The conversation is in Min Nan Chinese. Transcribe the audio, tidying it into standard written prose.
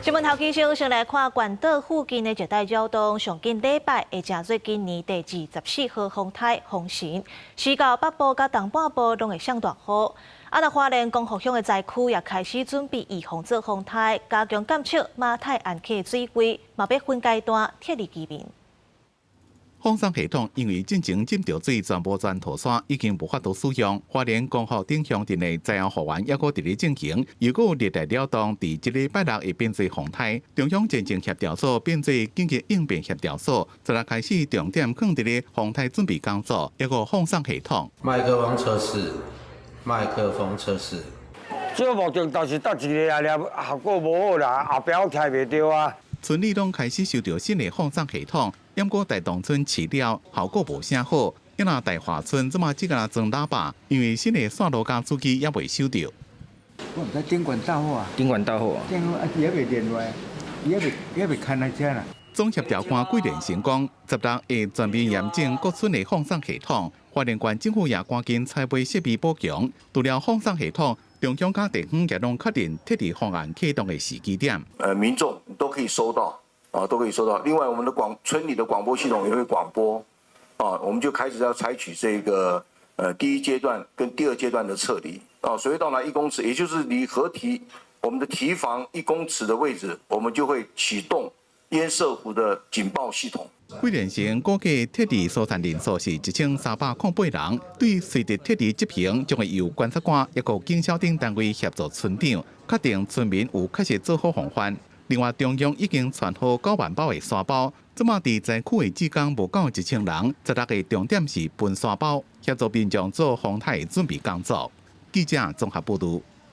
新聞頭起先，先來看關島附近的熱帶擾動，上緊禮拜會成做今年第24號風颱風神，時到北部佮東半部攏會上大雨。啊，若花蓮光復鄉的災區也開始準備預防做風颱，加強監測馬太鞍溪水位，嘛欲分階段撤離居民。放送系統因為進前浸著水，全部全塗沙，已經無法度使用。花蓮光復頂鄉鎮的災後復原猶閣佇咧進行，如果熱帶擾動佇這禮拜六會變做風颱，中央戰情協調所變做緊急應變協調所，昨日開始重點放佇咧風颱準備工作，猶閣放送系統。麥克風測試，麥克風測試。主要目的就是得一个啊，效果無好啦，後壁我聽袂著啊。村里攏開始收著新的放送系統，毋過大同村試了效果無啥好。抑若大華村這馬只敢裝喇叭，因為新的線路佮主機猶未收著。我毋知頂懸導火啊，頂懸導火，頂啊，伊猶未連落來，伊猶未牽來遮啦。總協調官桂連成講，16會全面驗證各村的放送系統。花蓮縣政府也趕緊採買設備補強，除了放送系統，中央佮地方也攏確認撤離方案啟動的時機點。民眾都可以收到，啊，都可以收到。另外，我們的村裡的廣播系統也會廣播，啊，我們就開始要採取這個第一階段跟第二階段的撤離。啊，水位到達1公尺，也就是離河堤我們的堤防1公尺的位置，我們就會啟動堰塞湖的警報系統。桂連城估計撤離疏散人數是1308人，對隨地撤離執行，將會由觀察官抑閣警消等單位協助村長，確定村民有確實做好防範。另外，中央已經傳予9萬包的沙包，這馬佇災區的志工無夠1000人，16個重點是分沙包，協助民眾做風颱準備工作。記者綜合報導。